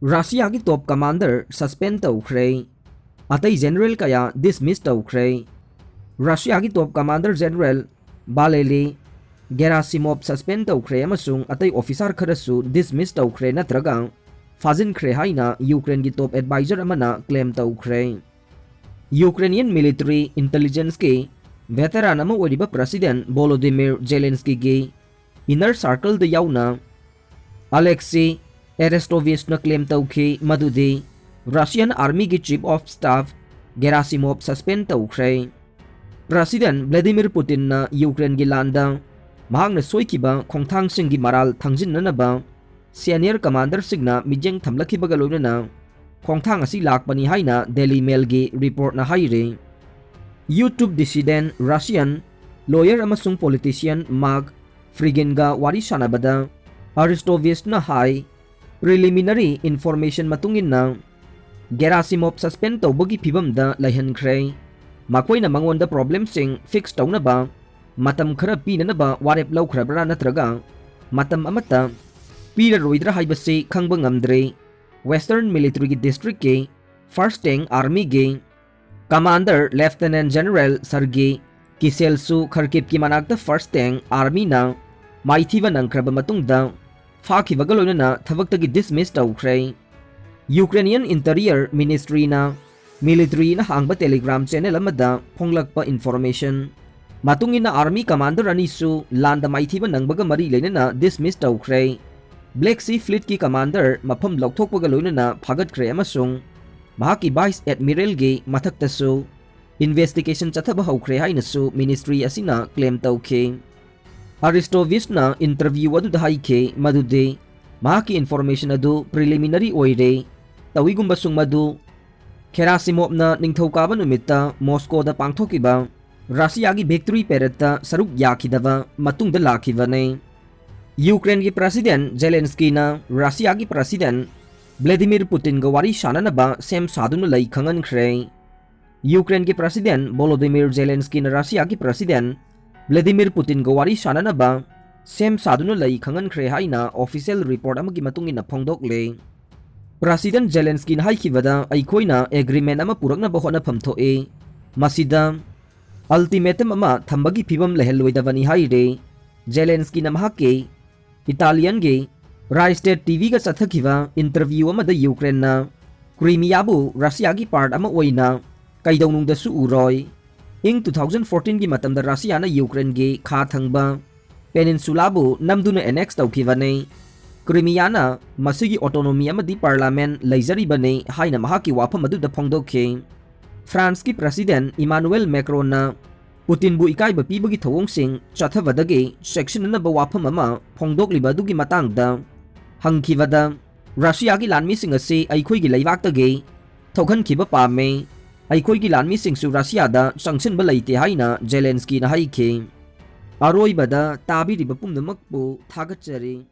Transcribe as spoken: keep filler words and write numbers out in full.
ꯔꯁꯤꯌꯥꯒꯤ ꯇꯣꯞ commander suspend ꯇꯧꯈ꯭ꯔꯦ꯫ ꯑꯇꯩ general ꯀꯌꯥ ꯗꯤꯁꯃꯤꯁ ꯇꯧꯈ꯭ꯔꯦ꯫ ꯔꯁꯤꯌꯥꯒꯤ ꯇꯣꯞ ꯀꯃꯥꯟꯗꯔ ꯖꯦꯅꯔꯦꯜ ꯕꯥꯂꯦꯂꯤ ꯒꯦꯔꯥꯁꯤꯃꯣꯞ ꯁꯁꯄꯦꯟ ꯇꯧꯈ꯭ꯔꯦ ꯑꯃꯁꯨꯡ ꯑꯇꯩ ꯑꯣꯐꯤꯁꯥꯔ ꯈꯔꯁꯨ ꯗꯤꯁꯃꯤꯁ ꯇꯧꯈ꯭ꯔꯦ ꯅꯠꯇ꯭ꯔꯒ ꯐꯥꯖꯤꯟꯈ꯭ꯔꯦ ꯍꯥꯏꯅ ꯌꯨꯀ꯭ꯔꯦꯟꯒꯤ ꯇꯣꯞ ꯑꯦꯗꯚꯥꯏꯖꯔ ꯑꯃꯅ ꯀ꯭ꯂꯦꯝ ꯇꯧꯈ꯭ꯔꯦ꯫ ꯌꯨꯀ꯭ꯔꯦꯅꯤꯌꯟ ꯃꯤꯂꯤꯇꯔꯤ ꯏꯟꯇꯦꯂꯤꯖꯦꯟꯁꯀꯤ ꯚꯦꯇꯔꯥꯟ ꯑꯃ ꯑꯣꯏꯔꯤꯕ ꯄ꯭ꯔꯁꯤꯗꯦꯟ ꯚꯣꯂꯣꯗꯤꯃꯤꯔ ꯖꯦꯂꯦꯟꯁꯀꯤꯒꯤ ꯏꯅꯔ ꯁꯥꯔꯀꯜꯗ ꯌꯥꯎꯅ ꯑꯂꯦꯛꯁꯤ ꯑꯦꯔꯦꯁꯇꯣꯚꯤꯁꯅ ꯀ꯭ꯂꯦꯝ ꯇꯧꯈꯤ ꯃꯗꯨꯗꯤ ꯔꯁꯤꯌꯟ ꯑꯥꯔꯃꯤꯒꯤ chief of staff Gerasimov suspend ꯇꯧꯈ꯭ꯔꯦ꯫ ꯄ꯭ꯔꯁꯤꯗꯦꯟ ꯚ꯭ꯂꯥꯗꯤꯃꯤꯔ ꯄꯨꯇꯤꯟꯅ ꯌꯨꯀ꯭ꯔꯦꯟꯒꯤ ꯂꯥꯟꯗ ꯃꯍꯥꯛꯅ ꯁꯣꯏꯈꯤꯕ ꯈꯣꯡꯊꯥꯡꯁꯤꯡꯒꯤ ꯃꯔꯥꯜ ꯊꯥꯡꯖꯤꯟꯅꯅꯕ ꯁꯦꯅꯤꯌꯔ ꯀꯃꯥꯟꯗꯔꯁꯤꯡꯅ ꯃꯤꯠꯌꯦꯡ ꯊꯝꯂꯛꯈꯤꯕꯒ ꯂꯣꯏꯅꯅ ꯈꯣꯡꯊꯥꯡ ꯑꯁꯤ ꯂꯥꯛꯄꯅꯤ ꯍꯥꯏꯅ ꯗꯦꯂꯤ ꯃꯦꯜꯒꯤ ꯔꯤꯄꯣꯔꯠꯅ ꯍꯥꯏꯔꯤ꯫ YouTube ꯗꯤꯁꯤꯗꯦꯟ ꯔꯁꯤꯌꯟ ꯂꯣꯌꯔ ꯑꯃꯁꯨꯡ ꯄꯣꯂꯤꯇꯤꯁꯤꯌꯟ ꯃꯥꯔꯛ ꯐ꯭ꯔꯤꯒꯤꯟꯒ ꯋꯥꯔꯤ ꯁꯥꯟꯅꯕꯗ ꯑꯔꯤꯁꯇꯣꯚꯤꯁꯅ ꯍꯥꯏ, ꯄ꯭ꯔꯤꯂꯤꯃꯤꯅꯔꯤ ꯏꯟꯐꯣꯔꯃꯦꯁꯟ ꯃꯇꯨꯡ ꯏꯟꯅ ꯒꯦꯔꯥꯁꯤꯃꯣꯞ ꯁꯁꯄꯦꯟ ꯇꯧꯕꯒꯤ ꯐꯤꯕꯝꯗ ꯂꯩꯍꯟꯈ꯭ꯔꯦ꯫ ꯃꯈꯣꯏꯅ ꯃꯉꯣꯟꯗ ꯄ꯭ꯔꯣꯕ꯭ꯂꯦꯝꯁꯤꯡ ꯐꯤꯛꯁ ꯇꯧꯅꯕ ꯃꯇꯝ ꯈꯔ ꯄꯤꯅꯅꯕ ꯋꯥꯔꯦꯞ ꯂꯧꯈ꯭ꯔꯕ꯭ꯔꯥ ꯅꯠꯇ꯭ꯔꯒ ꯃꯇꯝ ꯑꯃꯠꯇ ꯄꯤꯔꯔꯣꯏꯗ꯭ꯔꯥ ꯍꯥꯏꯕꯁꯤ ꯈꯪꯕ ꯉꯝꯗ꯭ꯔꯤ꯫ ꯋꯦꯁꯇꯔꯟ ꯃꯤꯂꯤꯇꯔꯤꯒꯤ ꯗꯤꯁꯇ꯭ꯔꯤꯛꯀꯤ ꯐꯥꯔꯁ ꯇꯦꯡ ꯑꯥꯔꯃꯤꯒꯤ ꯀꯃꯥꯟꯗꯔ ꯂꯦꯐꯇꯦꯅꯦꯟ ꯖꯦꯅꯔꯦꯜ ꯁꯔꯒꯤ ꯀꯤꯁꯦꯜꯁꯨ ꯈꯔꯀꯤꯞꯀꯤ ꯃꯅꯥꯛꯇ ꯐꯥꯔꯁ ꯇꯦꯡ ꯑꯥꯔꯃꯤꯅ ꯃꯥꯏꯊꯤꯕ ꯅꯪꯈ꯭ꯔꯕ ꯃꯇꯨꯡꯗ ꯐꯥꯈꯤꯕꯒ ꯂꯣꯏꯅꯅ ꯊꯕꯛꯇꯒꯤ ꯗꯤꯁꯃꯤꯁ ꯇꯧꯈ꯭ꯔꯦ꯫ ꯌꯨꯀ꯭ꯔꯦꯅꯤꯌꯟ ꯏꯟꯇꯔꯤꯌꯔ ꯃꯤꯅꯤꯁꯇ꯭ꯔꯤꯅ ꯃꯤꯂꯤꯇꯔꯤꯅ ꯍꯥꯡꯕ ꯇꯦꯂꯤꯒ꯭ꯔꯥꯝ ꯆꯦꯅꯦꯜ ꯑꯃꯗ ꯐꯣꯡꯂꯛꯄ ꯏꯟꯐꯣꯔꯃꯦꯁꯟ ꯃꯇꯨꯡ ꯏꯟꯅ ꯑꯥꯔꯃꯤ ꯀꯃꯥꯟꯗꯔ ꯑꯅꯤꯁꯨ ꯂꯥꯟꯗ ꯃꯥꯏꯊꯤꯕ ꯅꯪꯕꯒ ꯃꯔꯤ ꯂꯩꯅꯅ ꯗꯤꯁꯃꯤꯁ ꯇꯧꯈ꯭ꯔꯦ꯫ ꯕ꯭ꯂꯦꯛ ꯁꯤ ꯐ꯭ꯂꯤꯠꯀꯤ ꯀꯃꯥꯟꯗꯔ ꯃꯐꯝ ꯂꯧꯊꯣꯛꯄꯒ ꯂꯣꯏꯅꯅ ꯐꯥꯒꯠꯈ꯭ꯔꯦ ꯑꯃꯁꯨꯡ ꯃꯍꯥꯛꯀꯤ ꯚꯥꯏꯁ ꯑꯦꯗꯃꯤꯔꯦꯜꯒꯤ ꯃꯊꯛꯇꯁꯨ ꯏꯟꯚꯦꯁꯇꯤꯒꯦꯁꯟ ꯆꯠꯊꯕ ꯍꯧꯈ꯭ꯔꯦ ꯍꯥꯏꯅꯁꯨ ꯃꯤꯅꯤꯁꯇ꯭ꯔꯤ ꯑꯁꯤꯅ ꯀ꯭ꯂꯦꯝ ꯇꯧꯈꯤ꯫ ꯑꯔꯤꯁꯇꯣꯚꯤꯁꯅ ꯏꯟꯇꯔꯚ꯭ꯌꯨ ꯑꯗꯨꯗ ꯍꯥꯏꯈꯤ ꯃꯗꯨꯗꯤ ꯃꯍꯥꯛꯀꯤ ꯏꯟꯐꯣꯔꯃꯦꯁꯟ ꯑꯗꯨ ꯄ꯭ꯔꯤꯂꯤꯃꯤꯅꯔꯤ ꯑꯣꯏꯔꯦ, ꯇꯧꯏꯒꯨꯝꯕꯁꯨꯡ ꯃꯗꯨ ꯈꯦꯔꯥꯁꯤꯃꯣꯞꯅ ꯅꯤꯡꯊꯧꯀꯥꯕ ꯅꯨꯃꯤꯠꯇ ꯃꯣꯁꯀꯣꯗ ꯄꯥꯡꯊꯣꯛꯈꯤꯕ ꯔꯁꯤꯌꯥꯒꯤ ꯚꯤꯛꯇꯣꯔꯤ ꯄꯦꯔꯦꯗꯇ ꯁꯔꯨꯛ ꯌꯥꯈꯤꯗꯕ ꯃꯇꯨꯡꯗ ꯂꯥꯛꯈꯤꯕꯅꯤ꯫ ꯌꯨꯀ꯭ꯔꯦꯟꯒꯤ ꯄ꯭ꯔꯁꯤꯗꯦꯟ ꯖꯦꯂꯦꯟꯁꯀꯤꯅ ꯔꯁꯤꯌꯥꯒꯤ ꯄ꯭ꯔꯁꯤꯗꯦꯟ ꯚ꯭ꯂꯥꯗꯤꯃꯤꯔ ꯄꯨꯇꯤꯟꯒ ꯋꯥꯔꯤ ꯁꯥꯅꯅꯕ ꯁꯦꯝ ꯁꯥꯗꯨꯅ ꯂꯩ ꯈꯪꯍꯟꯈ꯭ꯔꯦ꯫ ꯌꯨꯀ꯭ꯔꯦꯟꯒꯤ ꯄ꯭ꯔꯁꯤꯗꯦꯟ ꯚꯣꯂꯣꯗꯤꯃꯤꯔ ꯖꯦꯂꯦꯟꯁꯀꯤꯅ ꯔꯁꯤꯌꯥꯒꯤ ꯄ꯭ꯔꯁꯤꯗꯦꯟ ꯚ꯭ꯂꯥꯗꯤꯃꯤꯔ ꯄꯨꯇꯤꯟꯒ ꯋꯥꯔꯤ ꯁꯥꯅꯅꯕ ꯁꯦꯝ ꯁꯥꯗꯨꯅ ꯂꯩ ꯈꯪꯍꯟꯈ꯭ꯔꯦ ꯍꯥꯏꯅ ꯑꯣꯐꯤꯁꯤꯌꯦꯜ ꯔꯤꯄꯣꯔꯠ ꯑꯃꯒꯤ ꯃꯇꯨꯡ ꯏꯟꯅ ꯐꯣꯡꯗꯣꯛꯂꯦ꯫ President Zelenskyꯅ ꯍꯥꯏꯈꯤꯕꯗ ꯑꯩꯈꯣꯏꯅ agreement ꯑꯃ ꯄꯨꯔꯛꯅꯕ ꯍꯣꯠꯅꯐꯝ ꯊꯣꯛꯏ꯫ ꯃꯁꯤꯗ ultimatum ꯑꯃ ꯊꯝꯕꯒꯤ ꯐꯤꯕꯝ ꯂꯩꯍꯜꯂꯣꯏꯗꯕꯅꯤ ꯍꯥꯏꯔꯦ꯫ Zelenskyꯅ ꯃꯍꯥꯛꯀꯤ Italianꯒꯤ Rai State TVꯒ ꯆꯠꯊꯈꯤꯕ interview ꯑꯃꯗ Ukraineꯅ Crimeaꯕꯨ Russiaꯒꯤ part ꯑꯃ ꯑꯣꯏꯅ ꯀꯩꯗꯧꯅꯨꯡꯗꯁꯨ ꯎꯔꯣꯏ꯫ ꯏꯪ two thousand fourteenꯒꯤ ꯃꯇꯝꯗ Russiaꯅ Ukraineꯒꯤ ꯈꯥ ꯊꯪꯕ peninsulaꯕꯨ ꯅꯝꯗꯨꯅ annex ꯇꯧꯈꯤꯕꯅꯤ꯫ Crimeaꯅ ꯃꯁꯤꯒꯤ autonomy ꯑꯃꯗꯤ parliament ꯂꯩꯖꯔꯤꯕꯅꯤ ꯍꯥꯏꯅ ꯃꯍꯥꯛꯀꯤ ꯋꯥꯐꯝ ꯑꯗꯨꯗ ꯐꯣꯡꯗꯣꯛꯈꯤ꯫ Franceꯀꯤ President Emmanuel Macronꯅ Putinꯕꯨ ꯏꯀꯥꯏꯕ ꯄꯤꯕꯒꯤ ꯊꯧꯑꯣꯡꯁꯤꯡ ꯆꯠꯊꯕꯗꯒꯤ ꯆꯦꯛꯁꯤꯟꯅꯅꯕ ꯋꯥꯐꯝ ꯑꯃ ꯐꯣꯡꯗꯣꯛꯂꯤꯕ ꯑꯗꯨꯒꯤ ꯃꯇꯥꯡꯗ ꯍꯪꯈꯤꯕꯗ, "Russiaꯒꯤ ꯂꯥꯟꯃꯤꯁꯤꯡ ꯑꯁꯤ ꯑꯩꯈꯣꯏꯒꯤ ꯂꯩꯕꯥꯛꯇꯒꯤ ꯊꯣꯛꯍꯟꯈꯤꯕ ꯄꯥꯝꯃꯤ꯫ ꯑꯩꯈꯣꯏꯒꯤ ꯂꯥꯟꯃꯤꯁꯤꯡꯁꯨ Russiaꯗ ꯆꯪꯁꯤꯟꯕ ꯂꯩꯇꯦ" ꯍꯥꯏꯅ Zelenskyꯅ ꯍꯥꯏꯈꯤ꯫ ꯑꯔꯣꯏꯕꯗ ꯇꯥꯕꯤꯔꯤꯕ ꯄꯨꯝꯅꯃꯛꯄꯨ ꯊꯥꯒꯠꯆꯔꯤ꯫